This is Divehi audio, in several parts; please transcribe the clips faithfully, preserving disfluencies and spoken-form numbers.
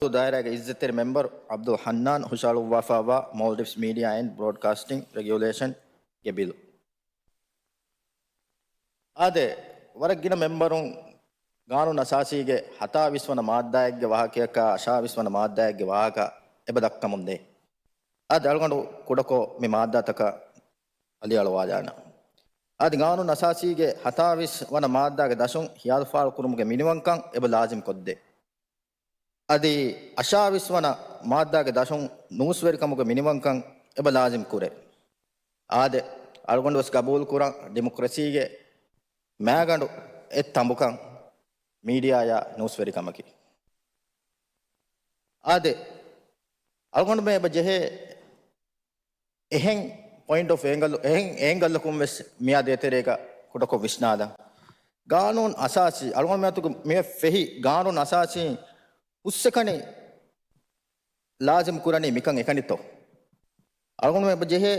ދާއިރާގެ އިއްޒަތްތެރި މެމްބަރު ޢަބްދުލް ޙަންނާން ހުށަހަޅުއްވާފައިވާ މޯލްޑިވްސް މީޑިއާ އެންޑް ބްރޯޑްކާސްޓިން ރެގިއުލޭޝަންގެ ބިލު. އާދެ، ވަރަށް ގިނަ މެމްބަރުން ގާނޫނު އަސާސީގެ ހަތާވީސް ވަނަ މާއްދާއެއްގެ ވާހަކަޔަކާ އަށާވީސް ވަނަ މާއްދާއެއްގެ ވާހަކަ އެބަ ދައްކަމުން ދޭ. އާދެ، އަޅުގަނޑު ކުޑަކޮށް މި މާއްދާތަކަށް އަލިއަޅުވާލާނަން. އަދި ގާނޫނު އަސާސީގެ ހަތާވީސް ވަނަ މާއްދާގެ ދަށުން ހިޔާލު ފާޅުކުރުމުގެ މިނިވަންކަން އެބަ ލާޒިމް ކޮށްދޭ. އަދި އަށާވީސް ވަނަ މާއްދާގެ ދަށުން ނޫސްވެރިކަމުގެ މިނިވަންކަން އެބަ ލާޒިމް ކުރޭ. އާދެ، އަޅުގަނޑު ވެސް ގަބޫލު ކުރަން ޑިމޮކްރަސީގެ މައިގަނޑު އެއް ތަނބުކަން މީޑިއާއާ ނޫސްވެރިކަމަކީ. އާދެ، އަޅުގަނޑުމެން އެބަ ޖެހޭ އެހެން ޕޮއިންޓް އޮފް އޭނގަލް، އެހެން އޭނގަލްއަކުން ވެސް މިއާ ދޭތެރޭގަ ކުޑަކޮށް ވިސްނާލަން. ގާނޫނު އަސާސީ، އަޅުގަނޑުމެން އަތުގަ މި ފެހި ގާނޫނު އަސާސީން ހުސްއެކަނި ލާޒިމް ކުރަނީ މިކަން އެކަނިތޯ؟ އަޅުގަނޑުމެން އެބަ ޖެހޭ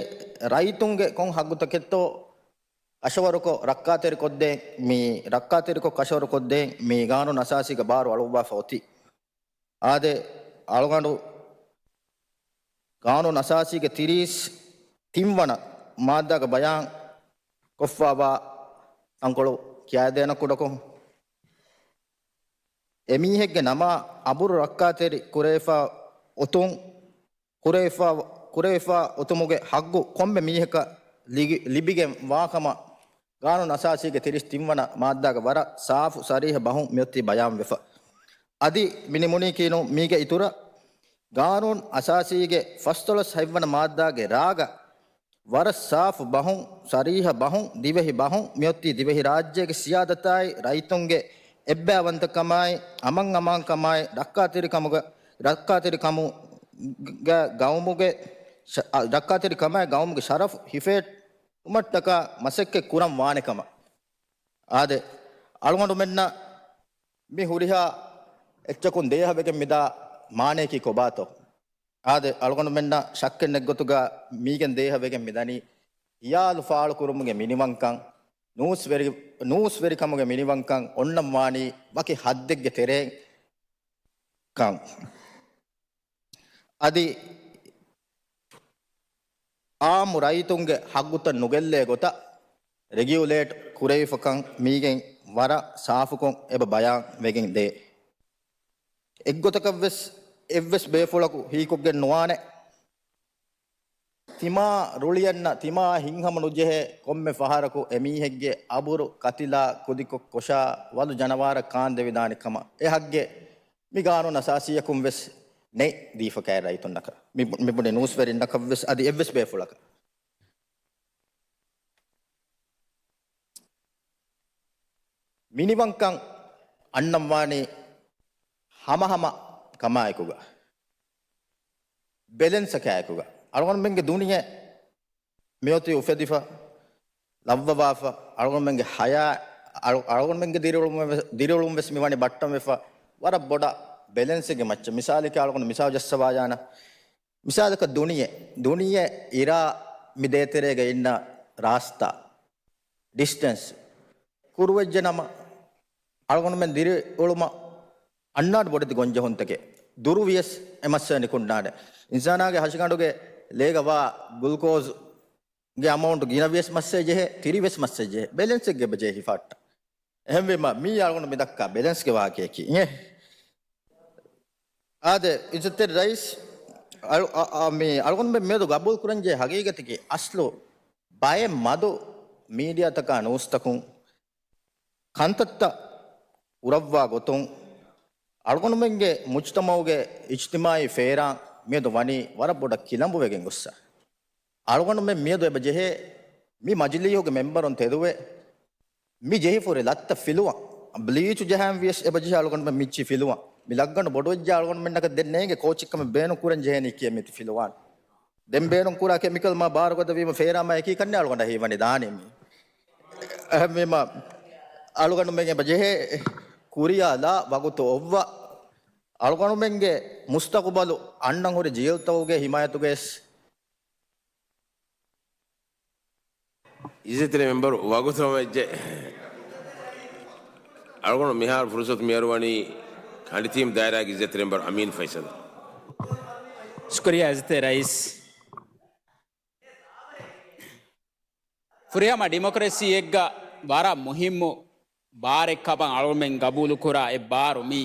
ރައްޔިތުންގެ ކޮން ހައްގުތަކެއްތޯ ކަށަވަރުކޮށް ރައްކާތެރިކޮށްދޭން، މި ރައްކާތެރިކޮށް ކަށަވަރުކޮށްދޭން މި ގާނޫނު އަސާސީގެ ބާރު އަޅުއްވާފަ އޮތީ. އާދެ، އަޅުގަނޑު ގާނޫނު އަސާސީގެ ތިރީސް ތިން ވަނަ މާއްދާގެ ބަޔާން ކޮށްފައިވާ ތަންކޮޅު ކިޔައިދޭނަ ކުޑަކޮށް. އެމީހެއްގެ ނަމާ އަބުރު ރައްކާތެރި ކުރެވިފަ އޮތުން، ކުރެވިފަ، ކުރެވިފަ އޮތުމުގެ ހައްގު ކޮންމެ މީހަކަށް ލިގި، ލިބިގެން ވާކަމަށް ގާނޫނު އަސާސީގެ ތިރީސް ތިން ވަނަ މާއްދާގެ ވަރަށް ސާފު ސަރީހަ ބަހުން މިއޮތީ ބަޔާންވެފަ. އަދި މި ނިމުނީކީ ނޫން، މީގެ އިތުރަށް ގާނޫނު އަސާސީގެ ފަސްދޮޅަސް ހަތްވަނަ މާއްދާގެ ރާގަ ވަރަށް ސާފު ބަހުން، ސަރީހަ ބަހުން، ދިވެހި ބަހުން މިއޮތީ ދިވެހި ރާއްޖޭގެ ސިޔާދަތާއި، ރައްޔިތުންގެ އެއްބައިވަންތަކަމާއި، އަމަން އަމާންކަމާއި، ރައްކާތެރިކަމުގަ، ރައްކާތެރިކަމުގަ ގައުމުގެ ޝަ-، ރައްކާތެރިކަމާއި ގައުމުގެ ޝަރަފު ހިފޭ އުމަށްޓަކާ މަސައްކަތް ކުރަން ވާނެ ކަމަށް. އާދެ، އަޅުގަނޑުމެންނަށް މި ހުރިހާ އެއްޗަކުން ދޭހަވެގެން މިދާ މާނަޔަކީ ކޮބާތޯ؟ އާދެ، އަޅުގަނޑުމެންނަށް ޝައްކެއް ނެތްގޮތުގަ މީގެން ދޭހަވެގެން މިދަނީ ހިޔާލު ފާޅުކުރުމުގެ މިނިވަންކަން، ނޫސްވެރި-، ނޫސްވެރިކަމުގެ މިނިވަންކަން އޮންނަން ވާނީ ވަކި ހައްދެއްގެ ތެރޭން ކަން. އަދި އާއްމު ރައްޔިތުންގެ ހައްގުތައް ނުގެއްލޭ ގޮތަށް ރެގިއުލޭޓް ކުރެވިފަކަން މީގެން ވަރަށް ސާފުކޮށް އެބަ ބަޔާން ވެގެން ދޭ. އެއްގޮތަކަށްވެސް އެއްވެސް ބޭފުޅަކު ހީކޮށްގެން ނުވާނެ. ތިމާ ރުޅިއަންނަ، ތިމާ ހިތްހަމަ ނުޖެހޭ ކޮންމެ ފަހަރަކު އެމީހެއްގެ އަބުރު ކަތިލާ ކުދިކޮށް ކޮށާ ވަލު ޖަނަވާރަށް ކާންދެވިދާނެ ކަމަށް އެ ހައްގެއް މި ގާނޫނު އަސާސީއަކުން ވެސް ނެތް ދީފަ ކައިރި ރައްޔިތުންނަކަށް. މި، މިބުނި ނޫސްވެރިންނަކަށް ވެސް އަދި އެއްވެސް ބޭފުޅަކަށް. މިނިވަންކަން އަންނަންވާނީ ހަމަހަމަ ކަމާއެކުގަ، ބެލެންސަކާއެކުގަ. އަޅުގަނޑުމެންގެ ދުނިޔެ މިއޮތީ އުފެދިފަ، ލައްވަވާފަ، އަޅުގަނޑުމެންގެ ހަޔާ، އަޅު-، އަޅުގަނޑުމެންގެ ދިރިއުޅުމެއް ވެ-، ދިރިއުޅުން ވެސް މިވަނީ ބައްޓަންވެފަ، ވަރަށް ބޮޑަށް ބެލެންސެއްގެ މައްޗަށް. މިސާލަކަށް އަޅުގަނޑު މިސާލު ޖައްސަވާލާނަން. މިސާލަކަށް ދުނިޔެ، ދުނިޔެ އިރާ މި ދޭތެރޭގަ އިންނަ ރާސްތާ، ޑިސްޓެންސް، ކުރުވެއްޖެ ނަމަ، އަޅުގަނޑުމެން ދިރިއުޅުމަށް އަންނާނެ ބޮޑެތި ގޮންޖެހުންތަކެއް. ދުރު ވިޔަސް އެ މައްސަލަ ނިކުންނާނެ. އިންސާނާގެ ހަށިގަނޑުގެ ލޭގަ ވާ ގުލްކޯޒްގެ އަމައުންޓް ގިނަ ވިޔަސް މައްސަލަ ޖެހޭ، ތިރި ވެސް މައްސަލަ ޖެހޭ. ބެލެންސެއްގެ އެބަ ޖެހިފަ އައްޓަ. އެހެންވީމަ، މީ އަޅުގަނޑު މި ދައްކާ ބެލެންސްގެ ވާހަކަޔަކީ. އެ. އާދެ، އިއްޒަތްތެރި ރައީސް، އަޅު-، އަ-، އަ-، މި އަޅުގަނޑުމެން މިއަދު ގަބޫލު ކުރަންޖެހޭ ހަގީގަތަކީ އަސްލު ބައެއް މަދު މީޑިއާތަކާ ނޫސްތަކުން ކަންތައްތައް ކުރައްވާ ގޮތުން، އަޅުގަނޑުމެންގެ މުޖްތަމަޢުގެ އިޖްތިމާޢީ ފޭރާން މިއަދު ވަނީ ވަރަށް ބޮޑަށް ކިލަނބުވެގެން ގޮއްސަ. އަޅުގަނޑުމެން މިއަދު އެބަ ޖެހޭ މި މަޖިލީހުގެ މެމްބަރުން ތެދުވެ، މި ޖެހިފުރި ލައްތަ ފިލުވަން، ބްލީޗު ޖަހަން ވިޔަސް އެބަ ޖެހޭ އަޅުގަނޑުމެން މިއްޗި ފިލުވަން. މި ލައްގަނޑު ބޮޑުވެއްޖެ އަޅުގަނޑުމެންނަކަށް ދެން ނޭނގެ ކޯޗެއްކަމެއް ބޭނުން ކުރަން ޖެހޭނީ ކިޔަ މިތި ފިލުވާން. ދެން ބޭނުން ކުރާ ކެމިކަލް މާ ބާރުގަދަވީމަ ފޭރާމާ އެކީ ކަންނޭ އަޅުގަނޑަށް ހީވަނީ ދާނީ މީ. އެހެންވީމަ އަޅުގަނޑުމެން އެބަ ޖެހޭ ކުރިޔާލާ ވަގުތު އޮއްވަ އަޅުގަނޑުމެންގެ މުސްތަގުބަލު އަންނަން ހުރި ޖީލްތަކުގެ ހިމާޔަތުގައި އިއްޒަތްތެރި މެމްބަރު ވަގުތު ހަމަވެއްޖެ. އަޅުގަނޑު މިހާރު ފުރުސަތު މިއަރުވަނީ އަނޑިތީމް ދާއިރާގެ އިއްޒަތްތެރި މެމްބަރު އަމީން ފައިސަލް. ޝުކުރިއްޔާ އިއްޒަތްތެރި ރައީސް. ފުރިހަމަ ޑިމޮކްރަސީއެއްގަ ވަރަށް މުހިއްމު ބާރެއްކަމަށް އަޅުގަނޑުމެން ގަބޫލުކުރާ އެއް ބާރު މީ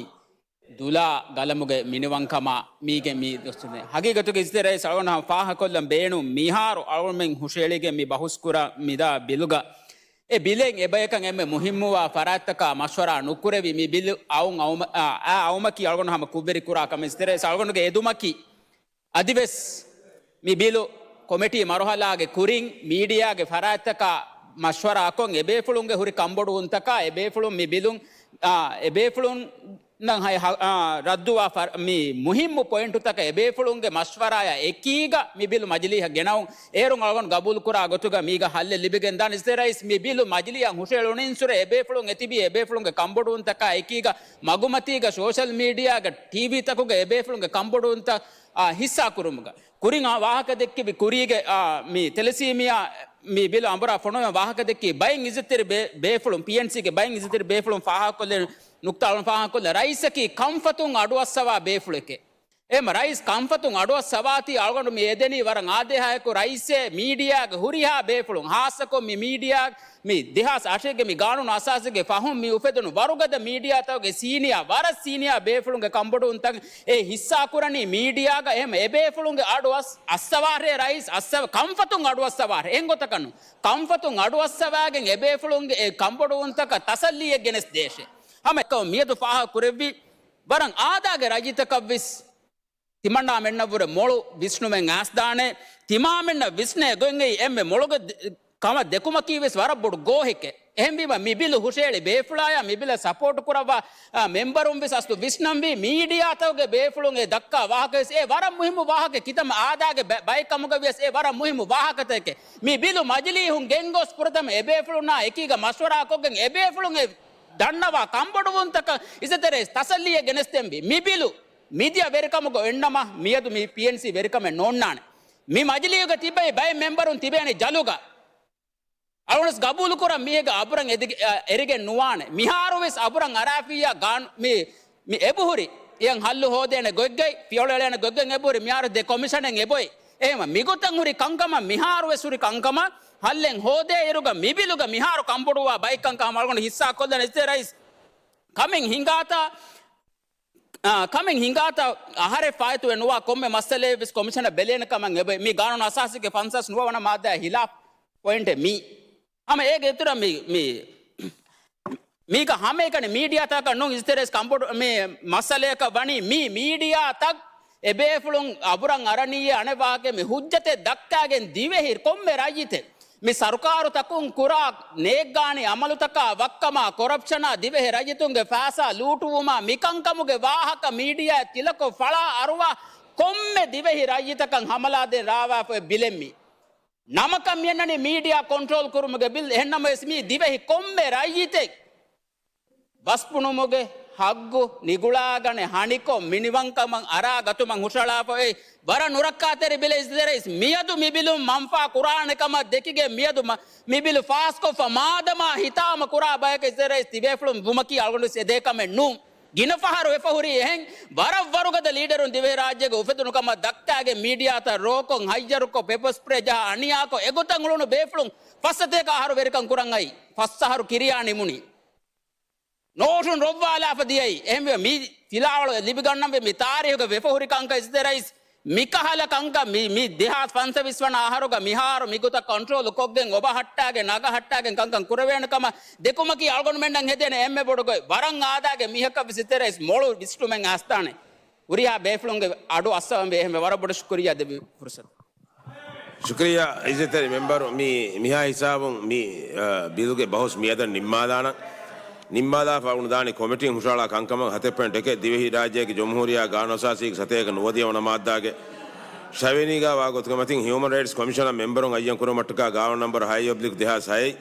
ދުލާ ގަލަމުގެ މިނިވަންކަމާ މީގެ މީ ދުސްތުނެ. ހަގީގަތުގެ އިއްޒަތްތެރި ރައީސް އަޅުގަނޑު ހަމަ ފާހަގަކޮށްލަން ބޭނުން މިހާރު އަޅުގަނޑުމެން ހުށައެޅިގެން މި ބަހުސްކުރާ މިދާ ބިލުގަ އެ ބިލެއް އެބަޔަކަށް އެންމެ މުހިއްމުވާ ފަރާތްތަކާ މަޝްވަރާ ނުކުރެވި މި ބިލު އައުން އައުމަ-، އާ، އާ އައުމަކީ އަޅުގަނޑު ހަމަ ކުށްވެރިކުރާ ކަމެއް. އިއްޒަތްތެރި ރައީސް އަޅުގަނޑުގެ އެދުމަކީ އަދިވެސް މި ބިލު ކޮމިޓީ މަރުހަލާގެ ކުރިން މީޑިއާގެ ފަރާތްތަކާ މަޝްވަރާކޮށް، އެބޭފުޅުންގެ ހުރި ކަންބޮޑުވުންތަކާ އެބޭފުޅުން މި ބިލުން، އާ، އެބޭފުޅުންނަށް ހައި-، ހަ-، އާ، ރައްދުވާ ފަރ-، މި މުހިއްމު ޕޮއިންޓުތަކަށް އެބޭފުޅުންގެ މަޝްވަރާޔާ އެކީގަ މި ބިލު މަޖިލީހަށް ގެނައުން. އޭރުން އަޅުގަނޑު ގަބޫލުކުރާ ގޮތުގަ މީގަ ހައްލެއް ލިބިގެން ދާނެ. އިއްޒަތްތެރި ރައީސް މި ބިލު މަޖިލީހަށް ހުށައެޅުނުއިންސުރެ އެބޭފުޅުން އެތިބީ އެބޭފުޅުންގެ ކަންބޮޑުވުންތަކާ އެކީގަ މަގުމަތީގަ ސޯޝަލް މީޑިއާގަ ޓީވީތަކުގަ އެބޭފުޅުންގެ ކަންބޮޑުވުންތައް، އާ، ހިއްސާކުރުމުގަ. ކުރިން އާ ވާހަކަ ދެއްކެވި ކުރީގެ، އާ، މި ތެލެސީމިއާ މި ބިލު އަނބުރާ ފޮނުވަން ވާހަކަ ދެއްކި ބައެއް އިއްޒަތްތެރި ބޭ-، ބޭފުޅުން، ޕީއެންސީގެ ބައެއް އިއްޒަތްތެރި ބޭފުޅުން ފާހަގަކޮށްލެވި ނުކްތާ އަޅުން ފާހަގަކޮށްލަ ރައީސަކީ ކަންފަތުން އަޑުއައްސަވާ ބޭފުޅެކޭ. އެހެން ރައީސް ކަންފަތުން އަޑުއައްސަވާތީ އަޅުގަނޑު މި އެދެނީ ވަރަށް އާދޭހާއެކު ރައީސޭ މީޑިއާގެ ހުރިހާ ބޭފުޅުން ހާއްސަކޮށް މި މީޑިއާ މި ދެހާސް އަށެއްގެ މި ގާނޫނު އަސާސީގެ ފަހުން މި އުފެދުނު ވަރުގަދަ މީޑިއާތަކުގެ ސީނިއާ، ވަރަށް ސީނިއާ ބޭފުޅުންގެ ކަންބޮޑުވުންތައް އެ ހިއްސާކުރަނީ މީޑިއާގަ. އެހެން އެބޭފުޅުންގެ އަޑު އަސް-، އައްސަވާށޭ ރައީސް އައްސަވ-، ކަންފަތުން އަޑު އައްސަވާށޭ. އެހެން ގޮތަކަށް ނޫން. ކަންފަތުން އަޑު އައްސަވާގެން އެބޭފުޅުންގެ އެ ކަންބޮޑުވުންތަކަށް ތަސައްލީއެއް ގެނެސް ދޭށޭ. ހަމަ އެކަމަށް މިއަދު ފާހަގަ ކުރެއްވި ވަރަށް އާދާގެ ރައްޔިތަކަށްވެސް ތިމަންނާމެންނަށްވުރެ މޮޅު ވިސްނުމެއް އައިސްދާނެ. ތިމާމެންނަށް ވިސްނޭ ގޮތްގައި އެންމެ މޮޅުގެ ދ-، ކަމަށް ދެކުމަކީވެސް ވަރަށް ބޮޑު ގޯހެކޭ. އެހެންވީމަ މި ބިލު ހުށައެޅި ބޭފުޅާޔާ މި ބިލަށް ސަޕޯޓު ކުރައްވާ، އާ، މެމްބަރުންވެސް އަސްލު ވިސްނަންވީ މީޑިއާތަކުގެ ބޭފުޅުން އެ ދައްކާ ވާހަކަވެސް އެ ވަރަށް މުހިއްމު ވާހަކަ ކިތަންމެ އާދާގެ ބަ-، ބައެއް ކަމުގަވިޔަސް އެ ވަރަށް މުހިއްމު ވާހަކަތަކެއް. މި ބިލު މަޖިލީހުން ގެންގޮސް ފުރަތަމަ އެބޭފުޅުންނާ އެކީގަ މަޝްވަރާކޮށްގެން އެބޭފުޅުން އެ ދަންނަވާ ކަންބޮޑުވުންތަކަށް އިއްޒަތްތެރި ތަސައްލީއެއް ގެނެސްދެންވީ. މި ބިލު މިދިޔަ ވެރިކަމުގަ އޮންނަމަ މިއަދު މި ޕީއެންސީ ވެރިކަމެއް ނޯންނާނެ. މި މަޖިލީހުގަ ތިބެ ބައެއް މެމްބަރުން ތިބޭނެ ޖަލުގަ. އަޅުގަނޑު ގަބޫލުކުރަން މީހެއްގެ އަބުރަށް އެދިގެ-، އަ، އެރިގެން ނުވާނެ. މިހާރުވެސް އަބުރަށް އަރާފިއްޔާ ގާން-، މި، މި އެބަހުރި އެޔަށް ހައްލު ހޯދޭނެ ގޮތްގައި، ފިޔަވަޅު އެޅޭނެ ގޮތްގައި އެބަހުރި މިހާރު ދެ ކޮމިޝަނެއް އެބޮތް. އެހެންވެ، މިގޮތަށް ހުރި ކަންކަމަށް މިހާރުވެސް ހުރި ކަންކަމަށް ހައްލެއް ހޯދޭ އިރުގަ މި ބިލުގަ މިހާރު ކަންބޮޑުވާ ބައެއް ކަންކަމަށް އަޅުގަނޑު ހިއްސާ ކޮށްލަން އިއްޒަތްތެރި ރައީސް. ކަމެއް ހިނގާތާ، އާ، ކަމެއް ހިނގާތާ އަހަރެއް ފާއިތުވެ ނުވާ ކޮންމެ މައްސަލައެއްވެސް ކޮމިޝަނަށް ބެލޭނެ ކަމަށް އެބަ-، މި ގާނޫނު އަސާސީގެ ފަންސާސް ނުވަ ވަނަ މާއްދާ ހިލާފް ޕޮއިންޓެއް މީ. ހަމަ އޭގެ އިތުރަށް މި، މި، މީގަ ހަމައެކަނި މީޑިއާތަކަށް ނޫން އިއްޒަތްތެރި ރައީސް ކަންބޮޑު މި މައްސަލަޔަކަށް ވަނީ މީ މީޑިއާތައް އެބޭފުޅުން އަބުރަށް އަރަނީއޭ އަނެއް ވާހަކަ މި ހުއްޖަތެއް ދައްކާގެން ދިވެހި ކޮންމެ ރައްޔިތެއް މި ސަރުކާރުތަކުން ކުރާ ނޭއްގާނީ އަމަލުތަކާ ވައްކަމާ ކޮރަޕްޝަނާ ދިވެހި ރައްޔިތުންގެ ފައިސާ ލޫޓުވުމާ މިކަންކަމުގެ ވާހަކަ މީޑިއާއަށް ތިލަކޮށް ފަޅާ އަރުވާ ކޮންމެ ދިވެހި ރައްޔިތަކަށް ހަމަލާދޭން ރާވާފައި ބިލެއް މީ. ނަމަކަށް މިއަންނަނީ މީޑިއާ ކޮންޓްރޯލް ކުރުމުގެ ބިލް. އެހެންނަމަވެސް މީ ދިވެހި ކޮންމެ ރައްޔިތެއް ބަސްބުނުމުގެ ހައްގު ނިގުޅާގަނެ ހަނިކޮށް މިނިވަންކަމަށް އަރާ ގަތުމަށް ހުށަޅާފައި ވަރަށް ނުރައްކާތެރި ބިލެއް އިއްޒަތްތެރި ރައީސް. މިއަދު މި ބިލުން މަންފާ ކުރާނެ ކަމަށް ދެކިގެން މިއަދު މަ-، މި ބިލު ފާސްކޮށްފަ މާދަމާ ހިތާމަ ކުރާ ބަޔަކަށް އިއްޒަތްތެރި ރައީސް ތިބޭފުޅުން ވުމަކީ އަޅުގަނޑު ވެސް އެދޭ ކަމެއް ނޫން. ގިނަ ފަހަރު އެފަހުރީ އެހެން ވަރަށް ވަރުގަދަ ލީޑަރުން ދިވެހިރާއްޖޭގަ އުފެދުނު ކަމަށް ދައްކާގެން މީޑިއާތައް ރޯކޮށް، ހައްޔަރުކޮށް، ޕެޕަ ސްޕްރޭ ޖަހާ އަނިޔާކޮށް، އެގޮތަށް އުޅުނު ބޭފުޅުން ފައްސަތޭކަ އަހަރު ވެރިކަން ކުރަން އައީ. ފަސް އަހަރު ކިރިޔާ ނިމުނީ. ނޯޓުން ރޮއްވާލާފަ ދިޔައީ. އެހެންވެ މި ފިލާވަޅު ލިބިގަންނަންވީ މި ތާރީހުގެ ވެފަ ހުރި ކަންކަން އިއްޒަތްތެރި ރައީސް. މިކަހަލަ ކަންކަން މި، މި ދެހާސް ފަންސަވީސް ވަނަ އަހަރުގަ މިހާރު މިގޮތަށް ކޮންޓްރޯލު ކޮށްގެން އޮބަ ހައްޓާގެން ނަގަ ހައްޓާގެން ކަންކަން ކުރެވޭނެ ކަމަށް ދެކުމަކީ އަޅުގަނޑުމެންނަށް ހެދޭނެ އެންމެ ބޮޑު ގޮތް. ވަރަށް އާދާގެ މީހަކަށްވެސް އިއްޒަތްތެރި ރައީސް މޮޅު ވިސްނުމެއް އައިސްދާނެ. ހުރިހާ ބޭފުޅުންގެ އަޑު އައްސަވަންވީ. އެހެންވެ ވަރަށް ބޮޑަށް ޝުކުރިއްޔާ ދެއްވި ފުރުސަތު. ޝުކުރިއްޔާ އިއްޒަތްތެރި މެމްބަރު، މި، މިހާ ހިސާބުން މި، އަ، ބިލުގެ ބަހުސް މިއަދަށް ނިންމާލާނަން. ނިންމާލާފަ އުނދާނީ ކޮމިޓީން ހުށަހަޅާ ކަންކަމަށް ހަތެއް ޕޮއިންޓް އެކެއް ދިވެހިރާއްޖޭގެ ޖުމްހޫރިއްޔާ ގާނޫނުއަސާސީގެ ސަތޭކަ ނުވަދިހަ ވަނަ މާއްދާގެ ޝަވިނީގާ ވާ ގޮތުގެ މަތިން ހިއުމަން ރައިޓްސް ކޮމިޝަނަށް މެމްބަރުން އައްޔަން ކުރުމަށްޓަކާ ގާނޫނު ނަންބަރު ހައެއް އޮބްލިކް ދެހާސް ހައެއް،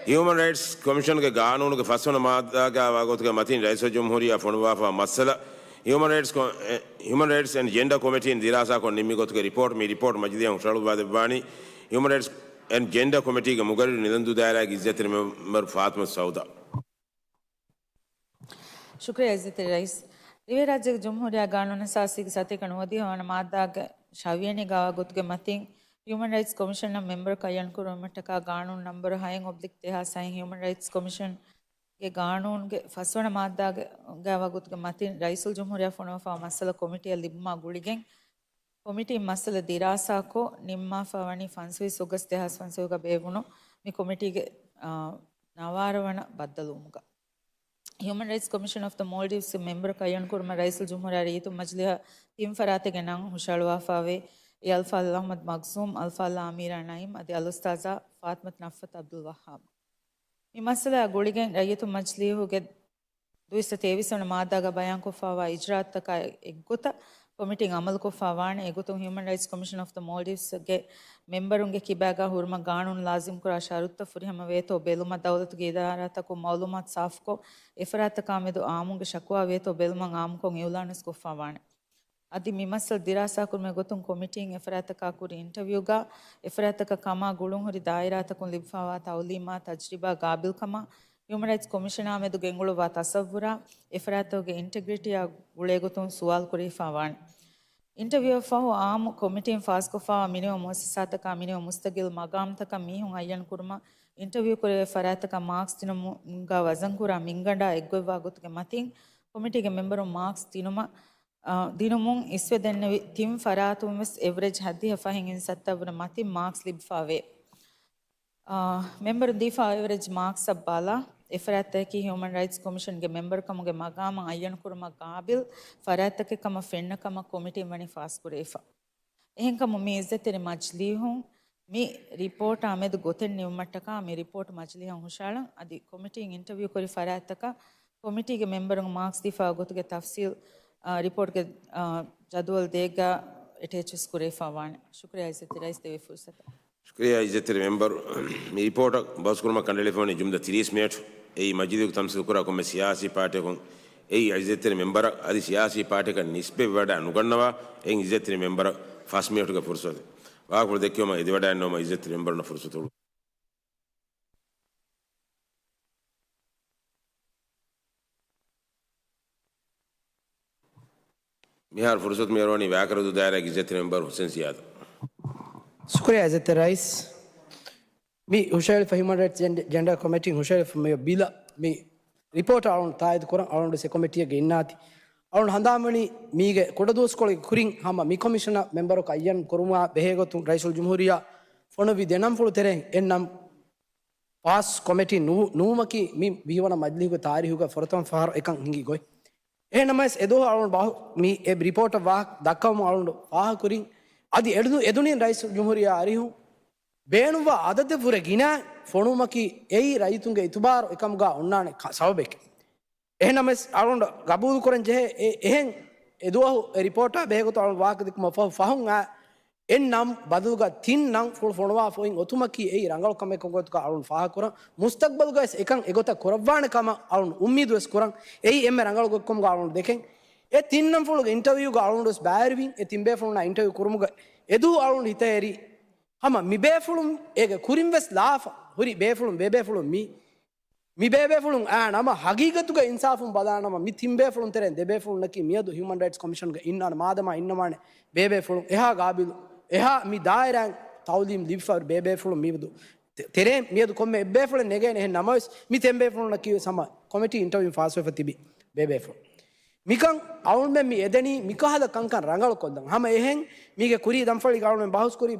ހިއުމަން ރައިޓްސް ކޮމިޝަންގެ ގާނޫނުގެ ފަސްވަނަ މާއްދާގާ ވާ ގޮތުގެ މަތިން ރައީސުލްޖުމްހޫރިއްޔާ ފޮނުވާފަ މައްސަލަ، ހިއުމަން ރައިޓްސް ކޮ-، އެ، ހިއުމަން ރައިޓްސް އެންޑް ޖެންޑާ ކޮމިޓީން ދިރާސާކޮށް ނިންމި ގޮތުގެ ރިޕޯޓް، މި ރިޕޯޓް މަޖިލީހަށް ހުށަހަޅުއްވާދެއްވާނީ ހިއުމަން ރައިޓްސް އެންޑް ޖެންޑާ ކޮމިޓީގެ މުގައްރިރު ނިލަންދޫ ދާއިރާގެ އިއްޒަތްތެރި މެމްބަރު ފާތިމަތު ސައުދާ. ޝުކުރިއްޔާ އިއްޒަތްތެރި ރައީސް. ދިވެހިރާއްޖޭގެ ޖުމްހޫރިއްޔާ ގާނޫނަށް އެސާސީގެ ސަތޭކަ ނުވަދިހަ ވަނަ މާއްދާގެ ށަވިޔަނި ގާވާ ގޮތުގެ މަތިން ހިއުމަން ރައިޓްސް ކޮމިޝަނަށް މެމްބަރަކު އައްޔަން ކުރުމަށްޓަކާ ގާނޫނު ނަންބަރު ހައެއް އޮބްލިކް ދެހާސް ހައެއް ހިއުމަން ރައިޓްސް ކޮމިޝަންގެ ގާނޫނުގެ ފަސްވަނަ މާއްދާގެ ގާވާ ގޮތުގެ މަތިން ރައީސުލްޖުމްހޫރިއްޔާ ފޮނުވާފައިވާ މައްސަލަ ކޮމިޓީއަށް ލިބުމާ ގުޅިގެން، ކޮމިޓީން މައްސަލަ ދިރާސާކޮށް، ނިންމާފަ ވަނީ ފަންސަވީސް އޮގަސްޓް ދެހާސް ފަންސަވީހުގަ ބޭއްވުނު މި ކޮމިޓީގެ، އާ، ނަވާރަ ވަނަ ބައްދަލުވުމުގަ. ހިއުމަން ރައިޓްސް ކޮމިޝަން އޮފް ދަ މޯލްޑިވްސް މެމްބަރަކު އައްޔަން ކުރުމަށް ރައީސުލްޖުމްހޫރިއްޔާ ރައްޔިތުން މަޖިލީހަށް ތިން ފަރާތެއްގެ ނަން ހުށަހަޅުވާފައިވޭ. އެ އަލްފާޟިލް އަޙްމަދު މަގްޒޫމް، އަލްފާޟިލް އަމީރާ ނައީމް އަދި އަލްއުސްތާޛާ ފާތިމަތު ނަފްއަތު ޢަބްދުލް ވައްހާބް. މި މައްސަލައާ ގުޅިގެން ރައްޔިތުން މަޖިލީހުގެ ދުއިސައްތަ ތޭވީސް ވަނަ މާއްދާގަ ބަޔާންކޮށްފައިވާ އިޖްރާއަތްތަކާ އެއްގޮތަށް ކޮމިޓީން އަމަލުކޮށްފައިވާނެ. އެގޮތުން ހިއުމަން ރައިޓްސް ކޮމިޝަން އޮފް ދަ މޯލްޑިވްސްގެ މެމްބަރުންގެ ކިބާގާ ހުރުމަށް ގާނޫނު ލާޒިމްކުރާ ޝަރުތުތައް ފުރިހަމަ ވޭތޯ ބެލުމަށް ދައުލަތުގެ އިދާރާތަކުން މައުލޫމާތު ސާފުކޮށް، އެފަރާތްތަކާމެދު އާއްމުންގެ ޝަކުވާ ވޭތޯ ބެލުމަށް އާއްމުކޮށް އިއުލާނުވެސް ކޮށްފައިވާނެ. އަދި މި މައްސަލަ ދިރާސާކުރުމުގެ ގޮތުން ކޮމިޓީން އެފަރާތްތަކާ ކުރި އިންޓަވިއުގަ އެފަރާތްތަކަށް ކަމާ ގުޅުންހުރި ދާއިރާތަކުން ލިބިފައިވާ ތައުލީމާތު، ތަޖްރިބާ، ގާބިލްކަމާ، ހިއުމަން ރައިޓްސް ކޮމިޝަނާމެދު ގެންގުޅުއްވާ ތަސައްވުރާ، އެފަރާތްތަކުގެ އިންޓެގްރިޓީއާ ގުޅޭގޮތުން ސުވާލު ކުރެވިފައިވާނެ. އިންޓަވިއުއަށްފަހު އާއްމު ކޮމިޓީން ފާސްކޮށްފައިވާ މިނިވަން މުއައްސަސާތަކާ މިނިވަން މުސްތަގިލް މަގާމްތަކަށް މީހުން އައްޔަން ކުރުމަށް އިންޓަވިއު ކުރެވޭ ފަރާތްތަކަށް މާކްސް ދިނުމުގަ ވަޒަންކުރާ މިންގަނޑާ އެއްގޮތްވާ ގޮތުގެ މަތިން ކޮމިޓީގެ މެމްބަރުން މާކްސް ދިނުމަށް، އާ، ދިނުމުން އިސްވެ ދެންނެވި ތިން ފަރާތުން ވެސް އެވްރެޖް ހައްދިހަ ފަހެއް އިން ސައްތަ ވަނަ މަތިން މާކްސް ލިބިފައިވޭ. އާ، މެމްބަރުން ދީފާ އެވްރެޖް މާކްސްއަށް ބަލާ، އެފަރާތްތަކަކީ ހިއުމަން ރައިޓްސް ކޮމިޝަންގެ މެމްބަރުކަމުގެ މަގާމަށް އައްޔަންކުރުމަށް ގާބިލް ފަރާތްތަކެއް ކަމަށް ފެންނަ ކަމަށް ކޮމިޓީން ވަނީ ފާސްކުރެވިފަ. އެހެންކަމުން މި އިއްޒަތްތެރި މަޖިލީހުން މި ރިޕޯޓާ މެދު ގޮތެއް ނިމުމަށްޓަކާ މި ރިޕޯޓް މަޖިލީހަށް ހުށަހަޅަން. އަދި ކޮމިޓީން އިންޓަވިއު ކުރި ފަރާތްތަކަށް ކޮމިޓީގެ މެމްބަރުން މާކްސް ދީފާ ގޮތުގެ ތަފްސީލް، އާ، ރިޕޯޓްގެ، އާ، ޖަދުވަލް ދޭއްގަ އެޓޭޗްވެސް ކުރެވިފައިވާނެ. ޝުކުރިއްޔާ އިއްޒަތްތެރި ރައީސް ދެވޭ ފުރުސަތަށް. ޝުކުރިއްޔާ އިއްޒަތްތެރި މެމްބަރު. މި ރިޕޯޓަށް ބަހުސްކުރުމަށް ކަނޑައެޅިފައިވަނީ ޖުމްލަ ތިރީސް މިނެޓް. އެއީ މަޖިލީހުގެ ތަމްސީލްކުރާ ކޮންމެ ސިޔާސީ ޕާޓީއަކުން އެއީ އިއްޒަތްތެރި މެމްބަރަށް އަދި ސިޔާސީ ޕާޓީއަކަށް ނިސްބަތްވެވަޑައި ނުގަންނަވާ އެއިން އިއްޒަތްތެރި މެމްބަރަށް ފަސް މިނެޓުގެ ފުރުސަތެއް. ވާހަކަފުޅު ދެއްކެވުމަށް އެދިވަޑައިގަންނަވުމަށް އިއްޒަތްތެރި މެމްބަރުންނަށް ފުރުސަތު އެބަ. މިހާރު ފުރުސަތު މިއަރުވަނީ ވާކަރަދޫ ދާއިރާގެ އިއްޒަތްތެރި މެމްބަރު ހުސެން ސިޔާދަށް. ޝުކުރިއްޔާ އިއްޒަތްތެރި ރައީސް. މި ހުށަހެޅިފަ ހިއުމަން ރައިޓްސް ޖެން-، ޖެންޑާ ކޮމިޓީން ހުށަހެޅިފަ މި ބިލަށް މި ރިޕޯޓަށް އަޅުން ތާއީދު ކުރަން އަޅުން އެ ކޮމިޓީއެއްގަ އިންނާތީ. އަޅުން ހަނދާންވަނީ މީގެ ކުޑަދުވަސްކޮޅެއްގެ ކުރިން ހަމަ މި ކޮމިޝަނަށް މެމްބަރަކު އައްޔަން ކުރުމާ ބެހޭގޮތުން ރައީސުލްޖުމްހޫރިއްޔާ ފޮނުއްވި ދެ ނަންފުޅު ތެރެއިން އެއް ނަން ފާސް ކޮމިޓީ ނު-، ނުވުމަކީ މި ވިހިވަނަ މަޖިލީހުގެ ތާރީހުގަ ފުރަތަމަ ފަހަރު އެކަން ހިނގި ގޮތް. އެހެންނަމަވެސް އެދުވަހު އަޅުން ބަހު-، މި އެ ރިޕޯޓަށް ވާހަކަ ދައްކަވަމުން އަޅުން ފާހަގަކުރިން އަދި އެދު-، އެދުނިން ރައީސުލްޖުމްހޫރިއްޔާ އަރިހުން ބޭނުންވާ އަދަދެއް ވުރެ ގިނަ ފޮނުވުމަކީ އެއީ ރައްޔިތުންގެ އިތުބާރު އެކަމުގަ އޮންނާނެ ކަ-، ސަބަބެކެވެ. އެހެންނަމަވެސް އަޅުން ގަބޫލުކުރަން ޖެހޭ އެ-، އެހެން އެދުވަހު އެ ރިޕޯޓާ ބެހޭގޮތުން އަޅުން ވާހަކަ ދެއްކުމަށް ފަހު ފަހުން އާ އެއް ނަން ބަދަލުގަ ތިން ނަން ފުޅު ފޮނުވާފައި އޮތުމަކީ އެއީ ރަނގަޅު ކަމެއް ކަމުގަ އޮތުގަ އަޅުން ފާހަގަކުރަން. މުސްތަގްބަލުގަވެސް އެކަން އެގޮތަށް ކުރައްވާނެ ކަމަށް އަޅުން އުއްމީދުވެސް ކުރަން. އެއީ އެންމެ ރަނގަޅު ގޮތްކަމުގަ އަޅުން ދެކެން. އެ ތިން ނަން ފުޅުގެ އިންޓަވިއުގަ އަޅުން ވެސް ބައިވެރިވިން. އެ ތިން ބޭފުޅުންނާ އިންޓަވިއު ކުރުމުގަ އެދުވަހު އަޅުން ހިތަށް އެރި ހަމަ މި ބޭފުޅުން އޭގެ ކުރިން ވެސް ލާފަ ހުރި ބޭފުޅުން ބޭބޭފުޅުން މި މި ބޭބޭފުޅުން އާ ނަމަ ހަގީގަތުގަ އިންސާފުން ބަލާނަމަ މި ތިން ބޭފުޅުން ތެރެއިން ދެ ބޭފުޅުންނަކީ މިއަދު ހިއުމަން ރައިޓްސް ކޮމިޝަންގަ އިންނާނެ. މާދަމާ އިންނަވާނެ ބޭބޭފުޅުން އެހާ ގާބިލު، އެހާ މި ދާއިރާއިން ތައުލީމް ލިބިފައި ބޭބޭފުޅުން މިއަދު ތެ-، ތެރޭން މިއަދު ކޮންމެ އެއްބޭފުޅެއް ނެގޭނެ. އެހެން ނަމަވެސް މި ތިން ބޭފުޅުންނަކީ ވެސް ހަމަ ކޮމިޓީ އިންޓަވިއުން ފާސްވެފަ ތިބި ބޭބޭފުޅުން. މިކަން އަޅުމެން މި އެދެނީ މިކަހަލަ ކަންކަން ރަނގަޅުކޮށްލަން. ހަމަ އެހެން މީގެ ކުރީ ދަންފަޅީގަ އަޅުމެން ބަހުސްކުރި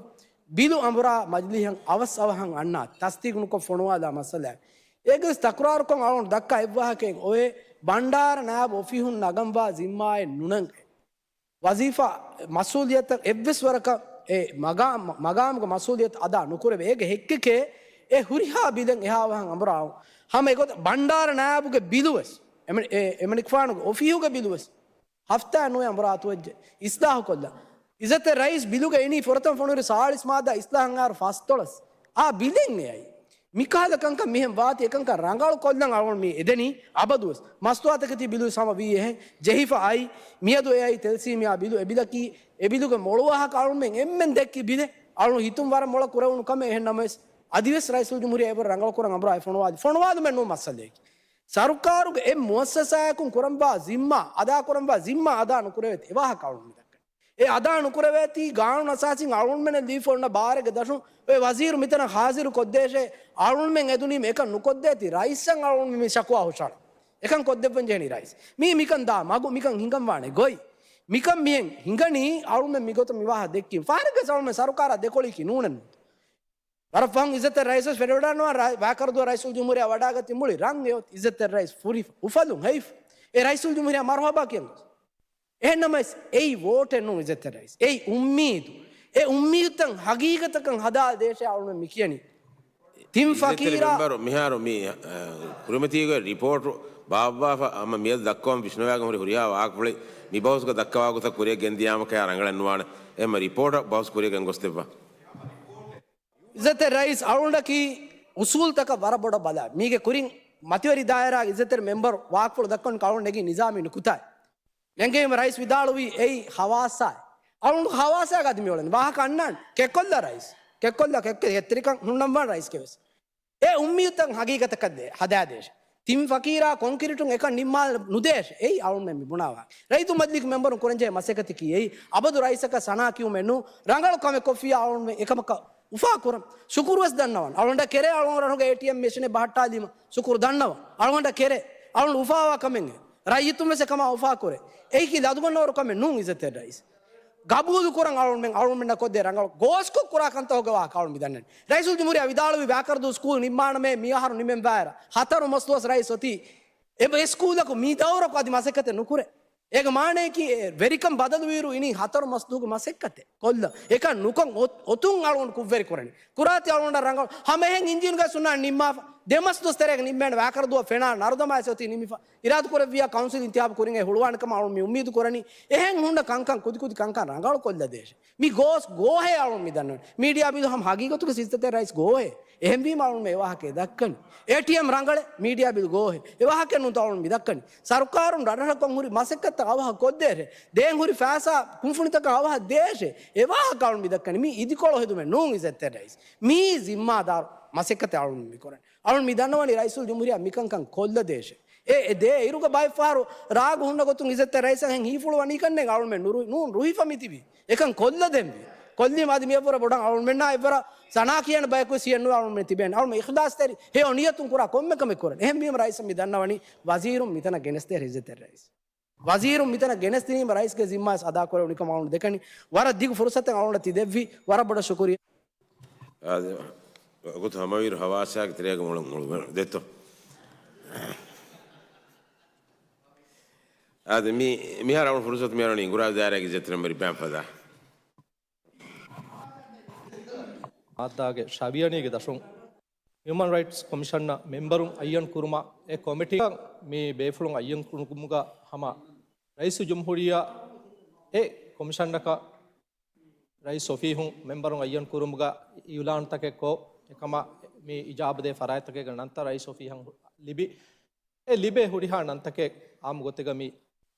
ބިލު އަނބުރާ މަޖިލީހަށް އަވަސް އަވަހަށް އަންނާ ތަސްދީގުނުކޮށް ފޮނުވާލާ މައްސަލައެއް. އޭގެވެސް ތަކުރާރުކޮށް އަޅުން ދައްކާ އެއްވާހަކައެއް އޮވޭ، ބަންޑާރަ ނާއިބު އޮފީހުން ނަގަންވާ ޒިންމާއެއް ނުނަން. ވަޒީފާ މަސްއޫލިއްޔަތަށް އެއްވެސް ވަރަކަށް އެ މަގާ-، މަގާމުގެ މަސްއޫލިއްޔަތު އަދާ ނުކުރެވޭ. އޭގެ ހެއްކެކޭ އެ ހުރިހާ ބިލެއް އެހާވަހަށް އަނބުރާ އައުން. ހަމަ އެގޮތަށް ބަންޑާރަ ނާއިބުގެ ބިލުވެސް، އެމަނި-، އެ-، އެމަނިކުފާނުގެ އޮފީހުގެ ބިލުވެސް ހަފްތާ ނުވެ އަނބުރާ އަތުވެއްޖެ އިސްލާހުކޮށްލަން. އިއްޒަތްތެރި ރައީސް ބިލުގަ އިނީ ފުރަތަމަ ފޮނުވި ސާޅީސް މާއްދާ އިސްލާހަށް އަހަރު ފަސްދޮޅަސް. އާ ބިލެއް އެއައީ. މިކަހަލަ ކަންކަން މިހެން ވާތީ އެކަންކަން ރަނގަޅު ކޮށްލަން އަޅުން މި އެދެނީ އަބަދުވެސް. މަސްތުވާތަކެތި ބިލު ހަމަ ވީ އެހެން ޖެހިފަ އައި މިއަދު އެއައީ ތެލްސީމިއާ ބިލު. އެ ބިލަކީ އެ ބިލުގެ މޮޅު ވާހަކަ އަޅުމެން އެންމެން ދެއްކި ބިލެއް. އަޅުން ހިތުން ވަރަށް މޮޅަށް ކުރެވުނު ކަމެއް. އެހެން ނަމަވެސް އަދިވެސް ރައީސުލްޖުމްހޫރިއްޔާ އެބަ ރަނގަޅު ކުރަން އަނބުރާ އެ ފޮނުވާލި. ފޮނުވާލުމެއް ނޫން މައްސަލައެކޭ. ސަރުކާރުގެ އެއް މުއައްސަސާއަކުން ކުރަންވާ ޒިންމާ އަދާކުރަންވާ ޒިންމާ އަދާ ނުކުރެވޭތީ އެވާހަކަ އަޅުން މިދައްކަނީ. އެ އަދާ ނުކުރެވޭތީ ގާނޫނު އަސާސީން އަޅުންމެންނަށް ލިބިފަ އޮންނަ ބާރެއްގެ ދަށުން އޮތް ވަޒީރު މިތަނަށް ހާޒިރު ކޮށްދޭށޭ، އަޅުންމެން އެދުނީމަ އެކަން ނުކޮށްދޭތީ ރައީސަށް އަޅުން މި ޝަކުވާ ހުށަހަޅަން. އެކަން ކޮށްދެއްވަން ޖެހެނީ ރައީސް. މީ މިކަން ދާ މަގު، މިކަން ހިނގަންވާނެ ގޮތް. މިކަން މިއެން ހިނގަނީ އަޅުމެން މިގޮތަށް މިވާހަ ދެއްކީމަ. ފާރިގަސް އަޅުމެން ސަރުކާރާ ދެކޮޅީކީ ނޫނެއްނު. ވަރަށް ފަހުން އިއްޒަތްތެރި ރައީސް ވެސް ފެނިވަޑައިގަންނަވާ، ވާކަރުދުވަ ރައީސުލްޖުމްހޫރިއްޔާ ވަޑާގަތީ މުޅި ރަން އެއޮތް އިއްޒަތްތެރި ރައީސް ފުރި އުފަލުން ހެއިފަ. އެ ރައީސުލްޖުމްހޫރިއްޔާ މަރުހަބާ ކިޔަން ގޮސް. އެހެންނަމަވެސް އެއީ ވޯޓެއް ނޫން އިއްޒަތްތެރި ރައީސް. އެއީ އުއްމީދު. އެ އުއްމީދުތައް ހަގީގަތަކަށް ހަދާ ދޭށޭ އަޅުމެން މިކިޔަނީ. ތިން އިއްޒަތްތެރި ފަޤީރާ މެމްބަރު މިހާރު މި، އަ، ކުރިމަތީގެ ރިޕޯޓު ބާއްވާފަ ހަމަ މިއަދު ދައްކަވަން ވިސްނަވާގެން ހުރި ހުރިހާ ވާހަކަފުޅެއް މި ބަހުސްގަ ދައްކަވާ ގޮތަށް ކުރިއަށް ގެންދިޔާމަކަޔާ ރަނގަޅެއްނުވާނެ. އެހެންމަ ރިޕޯޓަށް ބަހުސް ކުރިއަށް ގެންގޮސްދެއްވާ. އިއްޒަތްތެރި ރައީސް އަޅުގަނޑަކީ އުސޫލްތަކަށް ވަރަށް ބޮޑަށް ބަލާ. މީގެ ކުރިން މަތިވެރި ދާއިރާގެ އިއްޒަތްތެރި މެމްބަރު ވާހަކަފުޅު ދައްކަން އަޅުގަނޑު ނެގީ ނިޒާމީ ނުކުތާއެއް. ނެނގެވީމަ ރައީސް ވިދާޅުވީ އެއީ ހަވާސާއެއް. އަޅުގަނޑު ހަވާސާގަ އަދި މިއުޅެނީ. ވާހަކަ އަންނާނެ. ކެއްކޮށްލާ ރައީސް. ކެއްކޮށްލާ، ކެއްކެ ހެއްތެރިކަން ހުންނަންވާނެ ރައީސްގެ ވެސް. އެ އުއްމީދުތައް ހަގީގަތަކަށް ދޭ، ހަދާދޭށޭ. ތިން ފަޤީރާ ކޮންކްރީޓުން އެކަން ނިންމާލަން ނުދޭށޭ. އެއީ އަޅުންމެން މި ބުނާ ވާހަކަ. ރައްޔިތު މަޖިލީހުގެ މެމްބަރުން ކުރަންޖެހޭ މަސައްކަތަކީ އެއީ އަބަދު ރައީސަކަށް ސަނާ ކިޔުމެއް ނޫން. ރަނގަޅު ކަމެއް ކޮށްފިއްޔާ އަޅުންމެން އެކަމަކަށް އުފާ ކުރަން. ޝުކުރު ވެސް ދަންނަވަން. އަޅުގަނޑަށް ކެރޭ އަޅުގަނޑުގެ އޭޓީއެމް މެޝިނެއް ބަހައްޓާލީމަ ޝުކުރު ދަންނަވަން. އަޅުގަނޑަށް ކެރޭ. އަޅުގަނޑު އުފާވާ ކަމެއް. ރައްޔިތުން ވެސް އެކަމާ އުފާ ކުރޭ. އެއީކީ ލަދުގަންނަވަރު ކަމެއް ނޫން އިއްޒަތްތެރި ރައީސް. ގަބޫލު ކުރަން އަޅުގަނޑުމެން، އަޅުގަނޑުމެންނަށް ކޮށްދޭ ރަނގަޅު ގޯސްކޮށް ކުރާ ކަންތަކުގެ ވާހަކަ އަޅުގަނޑު މި ދަންނަނީ. ރައީސުލްޖުމްހޫރިއްޔާ ވިދާޅުވި ވާކަރުދޫ ސްކޫލް ނިންމާނަމޭ މިއަހަރު ނިމެންވާއިރަށް ހަތަރު މަސް ދުވަސް ރައީސް އޮތީ. އެ ސްކޫލަކު މި ދައުރަކު އަދި މަސައްކަތެއް ނުކުރޭ. އޭގެ މާނަޔަކީ އެ ވެރިކަން ބަދަލުވިއިރު އިނީ ހަތަރު މަސް ދުވަހުގެ މަސައްކަތެއް ކޮށްލަ. އެކަން ނުކޮށް އޮ-، އޮތުން އަޅުގަނޑު ކުށްވެރި ކުރަނީ. ކުރާތީ އަޅުގަނޑަށް ރަނގަޅު ހަމަ އެހެން އިންޖީނުގައި ސުންނާނެ ނިންމާފަ. ދެ މަސް ދުވަސް ތެރޭގަ ނިންމޭނެ ވާކަރުދުވަ ފެނާ ނަރުދަމާ އެސް އޮތީ ނިމިފަ. އިރާދަ ކުރެއްވިއްޔާ ކައުންސިލް އިންތިހާބު ކުރިން އެ ހުޅުވާނެ ކަމަށް އަޅުން މި އުއްމީދު ކުރަނީ. އެހެން ހުންނަ ކަންކަން ކުދިކުދި ކަންކަން ރަނގަޅު ކޮށްލަދޭށޭ. މި ގޯސް ގޯހޭ އަޅުން މި ދަންނަވަނީ. މީޑިއާ ބިލު ހަމަ ހަގީގަތުގަ އިއްޒަތްތެރި ރައީސް ގޯހޭ. އެހެންވީމަ އަޅުން މި އެވާހަކަ ދައްކަނީ. އޭޓީއެމް ރަނގަޅޭ، މީޑިއާ ބިލު ގޯހޭ. އެވާހަކަ ނޫންތޯ އަޅުން މި ދައްކަނީ. ސަރުކާރުން ރަށްރަށަކަށް ކޮން ހުރި މަސައްކަތްތައް އަވަހަށް ކޮށްދޭށޭ. ދޭން ހުރި ފައިސާ ކުންފުނިތަކަށް އަވަހަށް ދޭށޭ. އެވާހަކަ އަޅުން މި ދައްކަނީ. މީ އިދިކޮޅު ހެދުމެއް ނޫން އިއްޒަތްތެރި ރައީސް. މީ ޒިންމާދާރު މަސައްކަތެއް އަޅުން މި ކުރަނީ. އަޅުން މި ދަންނަވަނީ ރައީސުލްޖުމްހޫރިއްޔާ މިކަންކަން ކޮށްލަދޭށޭ. އެ، އެ ދޭ އިރުގަ ބައެއްފަހަރު ރާގު ހުންނަ ގޮތުން އިއްޒަތްތެރި ރައީސަށް ހިތްފުޅުވަނީކަންނޭނގެ އަޅުމެން ނުރު-، ނޫން ރުހިފަ މިތިބީ. އެކަން ކޮށްލަދެންވީ. ކޮށްލީމަ އަދި މިއަށްވުރެ ބޮޑަށް އަޅުމެންނާ އެއްވަރަށް ސަނާ ކިޔަން ބަޔަކުވެސް ހިޔެއްނުވާ އަޅުމެން ތިބޭނެ. އަޅުމެން އިޚްލާޞްތެރި ހެޔޮ ނިޔަތުން ކުރާ ކޮންމެ ކަމެއް ކުރަން. އެހެންވީމަ ރައީސަށް މި ދަންނަވަނީ ވަޒީރުން މިތަނަށް ގެނެސްދޭށޭ އިއްޒަތްތެރި ރައީސް. ވަޒީރުން މިތަނަށް ގެނެސްދިނީމަ ރައީސްގެ ޒިންމާވެސް އަދާކުރެވުނީކަމަށް އަޅުން ދެކަނީ. ވަރަށް ދިގު ފުރުސަތެއް އަޅުން ތި ދެއްވީ. ވަރަށް ބޮޑަށް ޝުކުރިއްޔާ. އާދެ، ވަގުތު ހަމަވިއިރު ހަވާސާގެ ތެރޭގަ މޮޅު، މޮޅު ދެއްތޯ. އާދެ، މި، މިހާރު އަޅުން ފުރުސަތު މިއަރުވަނީ އިނގުރާ ދާއިރާގެ އިއްޒަތްތެރި މެމްބަރު އިބްރާހިމް ފަދާ. މާއްދާގެ ޝަވިޔަނީގެ ދަށުން ހިއުމަން ރައިޓްސް ކޮމިޝަނަށް މެމްބަރުން އައްޔަން ކުރުމަށް އެ ކޮމިޓީއަށް މި ބޭފުޅުން އައްޔަން ކުރުމުގަ ހަމަ ރައީސުލްޖުމްހޫރިއްޔާ އެ ކޮމިޝަނަކަށް ރައީސް އޮފީހުން މެމްބަރުން އައްޔަން ކުރުމުގަ އިއުލާންތަކެއް ކޮށް، އެކަމަށް މި އިޖާބަ ދޭ ފަރާތްތަކެއްގެ ނަންތައް ރައީސް އޮފީހަށް ލިބި، އެ ލިބޭ ހުރިހާ ނަންތަކެއް އާއްމު ގޮތެއްގަ މި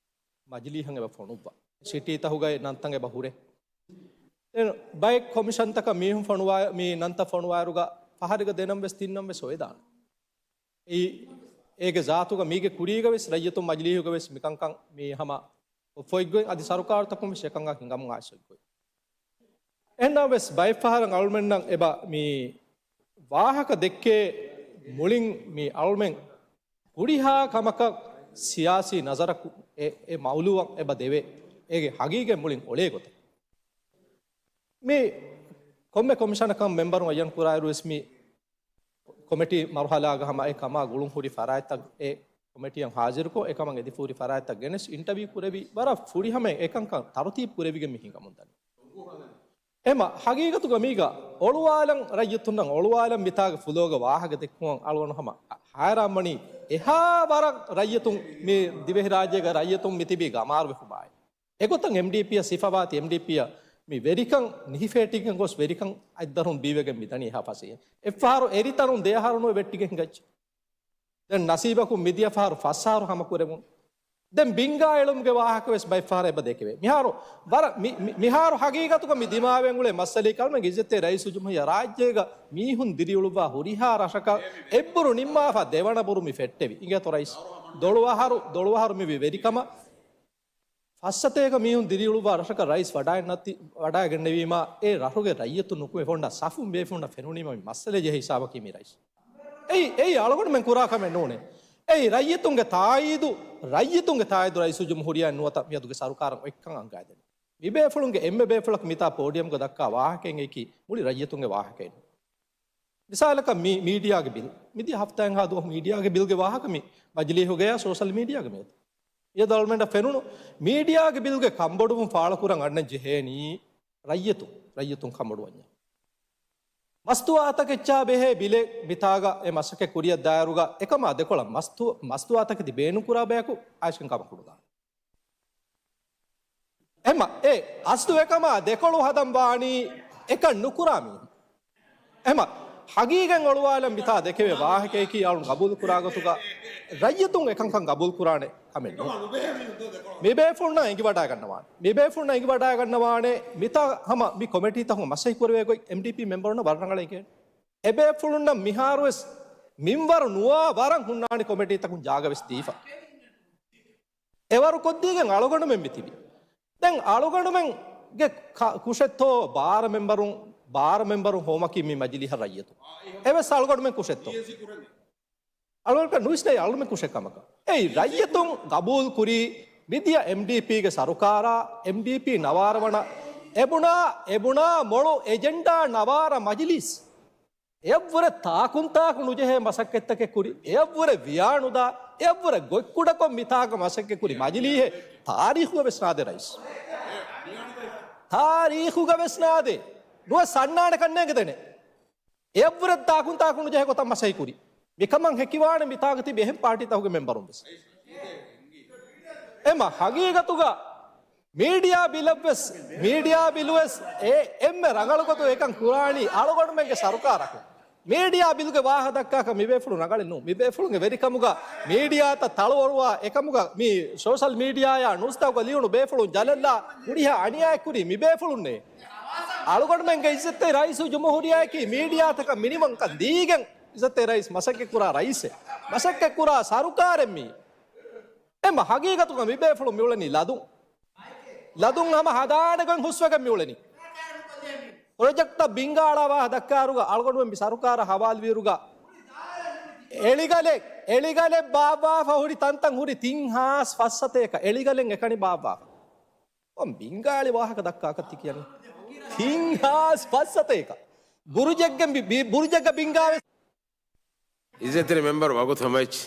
މަޖިލީހަށް އެބަ ފޮނުއްވާ. ސިޓީތަކުގައި ނަންތައް އެބަ ހުރޭ. ދެން ބައެއް ކޮމިޝަންތަކަށް މީހުން ފޮނުވާ، މި ނަންތައް ފޮނުވާއިރުގަ ފަހަރެއްގަ ދެނަމަވެސް ތިންނަމަވެސް އޮވެދާނެ. އެއީ، އޭގެ ޒާތުގަ މީގެ ކުރީގަވެސް ރައްޔިތުން މަޖިލީހުގަވެސް މިކަންކަން މީ ހަމަ އޮތްގޮތް އަދި ސަރުކާރުތަކުން ވެސް އެކަން ހިނގަމުން އައިސް އޮތްގޮތް. އެހެންނަމަވެސް ބައެއްފަހަރަށް އަޅުމެންނަށް އެބަ މި ވާހަކަ ދެއްކޭ މުޅިން މި އަޅުމެން ހުރިހާ ކަމަކަށް ސިޔާސީ ނަޒަރަކު އެ، އެ މައުލޫއަށް އެބަ ދެވޭ. އޭގެ ހަގީގަތް މުޅިން އޮޅޭ ގޮތަށް. މި ކޮންމެ ކޮމިޝަނަކަށް މެމްބަރުން އައްޔަން ކުރާއިރުވެސް މި ކޮމިޓީ މަރުހަލާގަ ހަމަ އެ ކަމާ ގުޅުން ހުރި ފަރާތްތައް އެ ކޮމިޓީއަށް ހާޒިރުކޮށް، އެ ކަމަށް އެދިފަ ހުރި ފަރާތްތައް ގެނެސް އިންޓަވިއު ކުރެވި، ވަރަށް ފުރިހަމަ އެކަންކަން ތަރުތީބު ކުރެވިގެން މި ހިނގަމުން ދަނީ. އެމަ ހަގީގަތުގަ މީގަ އޮޅުވާލަން ރައްޔިތުންނަށް އޮޅުވާލަން މިތާގެ ފުލޯގަ ވާހަކަ ދެއްކުމަށް އަޅުގަނޑު ހަމަ ހައިރާންވަނީ އެހާ ވަރަށް ރައްޔިތުން މި ދިވެހިރާއްޖޭގަ ރައްޔިތުން މި ތިބީ ގަމާރުވެފަ ބާއި. އެގޮތަށް އެމްޑީޕީއަށް ސިފަވާތީ އެމްޑީޕީއަށް މި ވެރިކަން ނިހިފޭޓިގެން ގޮސް ވެރިކަން އަތްދަށުން ބީވެގެން މިދަނީ ހާ ފަސޭހަ. އެއްފަހަރު އެރިތަނުން ދެއަހަރުނުވެ ވެއްޓިގެން ހިނގައްޖެ. ދެން ނަސީބަކުން މިދިޔަ ފަހަރު ފަސް އަހަރު ހަމަކުރެވުނު. ދެން ބިންގާ އެޅުމުގެ ވާހަކަ ވެސް ބައެއްފަހަރަށް އެބަ ދެކެވޭ. މިހާރު ވަރަށް މި-، މި-، މިހާރު ހަގީގަތުގަ މި ދިމާވެގެން އުޅޭ މައްސަލައީ ކަލުމެންގެ އިއްޒަތްތެރި ރައީސުލްޖުމްހޫރިއްޔާ ރާއްޖޭގަ މީހުން ދިރިއުޅުއްވާ ހުރިހާ ރަށަކަށް އެއްބުރު ނިންމާފަ ދެވަނަ ބުރު މި ފެއްޓެވި. އިނގޭތޯ ރައީސް؟ ދޮޅު އަހަރު، ދޮޅު އަހަރު މި ވި ވެރިކަމަށް ފައްސަތޭކަ މީހުން ދިރިއުޅުއްވާ ރަށަކަށް ރައީސް ވަޑައިންނަތި-، ވަޑައިގެންނެވީމާ، އެ ރަށުގެ ރައްޔިތުން ނުކުމެ ފޮންނަ ސަފުން ބޭފުޅުންނަށް ފެނުނީމަ މި މައްސަލަ ޖެހޭ ހިސާބަކީ މި ރައީސް. އެއީ، އެއީ އަޅުގަނޑުމެން ކުރާ ކަމެއް ނޫނޭ. އެއީ ރައްޔިތުންގެ ތާއީދު، ރައްޔިތުންގެ ތާއީދު ރައީސުލްޖުމްހޫރިއްޔާ ނުވަތަ މިއަދުގެ ސަރުކާރަށް އޮތްކަން އަންގާދެނީ. މި ބޭފުޅުންގެ އެންމެ ބޭފުޅަކު މިތާ ޕޯޑިއަމްގަ ދައްކާ ވާހަކައިން އެކީ މުޅި ރައްޔިތުންގެ ވާހަކައެއް. މިސާލަކަށް މީ-، މީޑިއާގެ ބިލް. މިދިޔަ ހަފްތާއެއްހާ ދުވަހު މީޑިއާގެ ބިލްގެ ވާހަކަ މި މަޖިލީހުގަޔާ ސޯޝަލް މީޑިއާގެ މިއަދު. މިއަދު އަޅުމެންނަށް ފެނުނު މީޑިއާގެ ބިލްގެ ކަންބޮޑުވުން ފާޅުކުރަން އަންނަން ޖެހޭނީ ރައްޔިތުން، ރައްޔިތުން ކަންބޮޑުވަންޏާ. މަސްތުވާތަކެއްޗާ ބެހޭ ބިލެއް މިތާގަ އެ މަސައްކަތް ކުރިއަށް ދާއިރުގަ އެކަމާ ދެކޮޅަށް މަސްތު-، މަސްތުވާތަކެތި ބޭނުންކުރާ ބަޔަކު އައިސްގެން ކަމަކު ނުދާނެ. އެމަ، އެ އަސްލު އެކަމާ ދެކޮޅު ހަދަން ވާނީ އެކަން ނުކުރާ މީހުން. އެމަ، ހަގީގަތް އޮޅުވާލަން މިތާ ދެކެވޭ ވާހަކައަކީ އަޅުން ގަބޫލު ކުރާ ގޮތުގަ ރައްޔިތުން އެކަންކަން ގަބޫލު ކުރާނެ ކަމެއް ނޫން. މި ބޭފުޅުންނަށް އެނގިވަޑައިގަންނަވާނެ. މި ބޭފުޅުންނަށް އެނގިވަޑައިގަންނަވާނެ މިތާ ހަމަ މި ކޮމިޓީތަކުން މަސައްކަތް ކުރެވޭ ގޮތް އެމްޑީޕީ މެމްބަރުންނަށް ވަރަށް ރަނގަޅަށް އެނގޭނެ. އެބޭފުޅުންނަށް މިހާރުވެސް މިންވަރު ނުވާ ވަރަށް ހުންނާނެ ކޮމިޓީތަކުން ޖާގަވެސް ދީފަ. އެވަރު ކޮށްދީގެން އަޅުގަނޑުމެން މިތިބި. ދެން އަޅުގަނޑުމެންގެ ކަ-، ކުށެއްތޯ ބާރަ މެމްބަރުން، ބާރަ މެމްބަރުން ހޮވުމަކީ މި މަޖިލީހަށް ރައްޔިތުން. އެވެސް އަޅުގަނޑުމެން ކުށެއްތޯ؟ އަޅުގަނޑަކަށް ނުވިސްނޭ އަޅުމެން ކުށެއް ކަމަކަށް. އެއީ ރައްޔިތުން ގަބޫލު ކުރީ މިދިޔަ އެމްޑީޕީގެ ސަރުކާރާ، އެމްޑީޕީ ނަވާރަވަނަ އެބުނާ، އެބުނާ މޮޅު އެޖެންޑާ ނަވާރަ މަޖިލީސް. އެއަށްވުރެ ތާކުންތާކު ނުޖެހޭ މަސައްކަތްތަކެއް ކުރި، އެއަށްވުރެ ވިޔާނުދާ، އެއަށްވުރެ ގޮތްކުޑަކޮށް މިތާގަ މަސައްކަތް ކުރި މަޖިލީހެއް ތާރީޚުގަ ވެސް ނާދޭ ރައީސް. ތާރީޚުގަ ވެސް ނާދޭ. ނުވެސް އަންނާނެ ކަންނޭނގެ ދެނެ. އެއަށްވުރެ ތާކުން ތާކު ނުޖެހޭ ގޮތަށް މަސައްކަތް ކުރި. މިކަމަށް ހެކިވާނެ މިތާގަ ތިބި އެހެން ޕާޓީތަކުގެ މެމްބަރުން ވެސް. އެމަ ހަގީގަތުގަ މީޑިއާ ބިލަށްވެސް، މީޑިއާ ބިލުވެސް އެ އެންމެ ރަނގަޅު ގޮތުން އެކަން ކުރާނީ އަޅުގަނޑުމެންގެ ސަރުކާރަކުން. މީޑިއާ ބިލުގެ ވާހަ ދައްކާކަށް މިބޭފުޅުން ރަނގަޅެއް ނޫން. މިބޭފުޅުންގެ ވެރިކަމުގަ މީޑިއާތައް ތަޅުއޮޅުވާ އެކަމުގަ މި ސޯޝަލް މީޑިއާޔާ ނޫސްތަކުގަ ލިޔުނު ބޭފުޅުން ޖަލަށްލާ ހުރިހާ އަނިޔާއެއް ކުރީ މިބޭފުޅުންނޭ. އަޅުގަނޑުމެންގެ އިއްޒަތްތެރި ރައީސުލްޖުމްހޫރިއްޔާއަކީ މީޑިއާތަކަށް މިނިވަންކަން ދީގެން އިއްޒަތްތެރި ރައީސް މަސައްކަތްކުރާ ރައީސެއް، މަސައްކަތްކުރާ ސަރުކާރެއް މީ. އެމަ ހަގީގަތުގަ މިބޭފުޅުން މިއުޅެނީ ލަދުން. ލަދުން ހަމަ ހަދާނެ ގޮތް ހުސްވެގެން މިއުޅެނީ. ޕްރޮޖެކްޓްތައް ބިންގާޅާ ވާހަ ދައްކާއިރުގަ އަޅުގަނޑުމެން މި ސަރުކާރަށް ހަވާލުވިއިރުގަ އެޅިގަލެއް، އެޅިގަލެއް ބާއްވާފަ ހުރި ތަންތަން ހުރި ތިން ހާސް ފައްސަތޭކަ އެޅިގަލެއް އެކަނި ބާއްވާފަ. އޮން ބިންގާޅި ވާހަކަ ދައްކާކަށް ތި ކިޔަނީ. ތިން ހާސް ފައްސަތޭކަ. ބުރުޖެއްގެ ބި-، ބި-، ބުރުޖެއްގަ ބިންގާވެސް. އިއްޒަތްތެރި މެމްބަރު ވަގުތު ހަމަވެއްޖެ.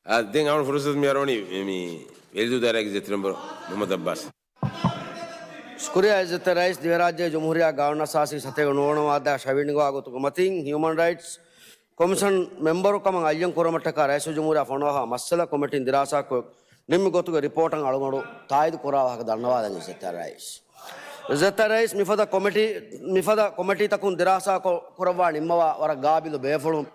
އާ، ދެން އަޅުގަނޑު ފުރުސަތު މި އަރުވަނީ މި ވެލިދޫ ދާއިރާގެ އިއްޒަތްތެރި މެމްބަރު މުހައްމަދު އައްބާސް. ޝުކުރިއްޔާ އިއްޒަތްތެރި ރައީސް. ދިވެހިރާއްޖޭގެ ޖުމްހޫރިއްޔާ ގާނޫނާ އަސާސީ ސަތޭކަ ނުވަނަ މާއްދާ ހަވީނުގާ ގޮތުގަ މަތިން ހިއުމަން ރައިޓްސް ކޮމިޝަން މެމްބަރު ކަމަށް އައްޔަން ކުރުމަށްޓަކާ ރައީސުލްޖުމްހޫރިއްޔާ ފޮނުވާފަ މައްސަލަ ކޮމިޓީން ދިރާސާކޮށް ނިންމި ގޮތުގެ ރިޕޯޓަށް އަޅުގަނޑު ތާއީދު ކުރާ ވާހަކަ ދަންނަވާލަން އިއްޒަތްތެރި ރައީސް. އިއްޒަތްތެރި ރައީސް މިފަދަ ކޮމިޓީ، މިފަދަ ކޮމިޓީތަކުން ދިރާސާ ކޮ-، ކުރައްވާ ނިންމަވާ ވަރަށް ގާބިލު ބޭފުޅުން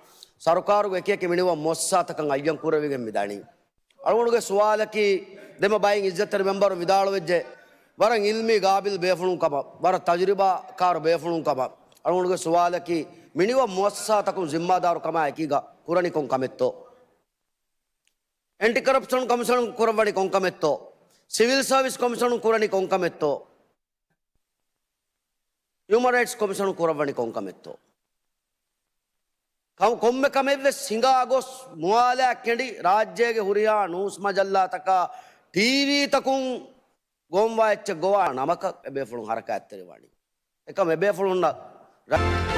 ސަރުކާރުގެ އެކިއެކި މިނިވަން މުއައްސަސާތަކަށް އައްޔަން ކުރެވިގެން މި ދަނީ. އަޅުގަނޑުގެ ސުވާލަކީ، ދެމަ ބައިން އިއްޒަތްތެރި މެމްބަރު ވިދާޅުވެއްޖެ، ވަރަށް އިލްމީ ގާބިލް ބޭފުޅުން ކަމަށް، ވަރަށް ތަޖުރިބާކާރު ބޭފުޅުން ކަމަށް. އަޅުގަނޑުގެ ސުވާލަކީ، މިނިވަން މުއައްސަސާތަކުން ޒިންމާދާރު ކަމާ އެކީގަ ކުރަނީ ކޮން ކަމެއްތޯ؟ އެންޓި ކަރަޕްޝަން ކޮމިޝަނުން ކުރައްވަނީ ކޮން ކަމެއްތޯ؟ ސިވިލް ސާވިސް ކޮމިޝަނުން ކުރަނީ ކޮން ކަމެއްތޯ؟ ހިއުމަން ރައިޓްސް ކޮމިޝަނުން ކުރައްވަނީ ކޮން ކަމެއްތޯ؟ ކަ-، ކޮންމެ ކަމެއްވެސް ހިނގާ ގޮސް މުވާލާ ކެނޑި ރާއްޖޭގެ ހުރިހާ ނޫސް މަޖައްލާތަކާ ޓީވީތަކުން ގޮންވާ އެއްޗެއް ގޮވާ ނަމަކަށް އެބޭފުޅުން ހަރަކާތްތެރިވާނީ. އެކަމް އެބޭފުޅުންނަށް ރަ-،